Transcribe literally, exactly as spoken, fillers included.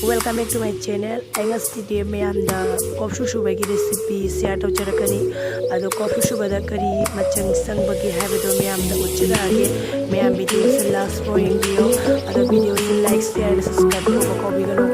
Welcome back to my channel. ꯑꯩ ꯉꯁꯤꯗꯤ ꯃꯌꯥꯝꯗ ꯀꯣꯐꯤ ꯁꯨꯕꯒꯤ recipe share ꯇꯧꯖꯔꯛꯀꯅꯤ꯫ ꯑꯗꯣ ꯀꯣꯐꯤ ꯁꯨꯕꯗ ꯀꯔꯤ ꯃꯆꯪ ꯆꯪꯕꯒꯦ ꯍꯥꯏꯕꯗꯣ ꯃꯌꯥꯝꯗ ꯎꯠꯆꯔꯛꯑꯒꯦ꯫ ꯃꯌꯥꯝ videoꯁꯦ last ꯐꯥꯎ ꯌꯦꯡꯕꯤꯌꯣ꯫ ꯑꯗꯣ videoꯁꯦ like, share, subscribe ꯇꯧꯕ ꯀꯥꯎꯕꯤꯒꯅꯨ꯫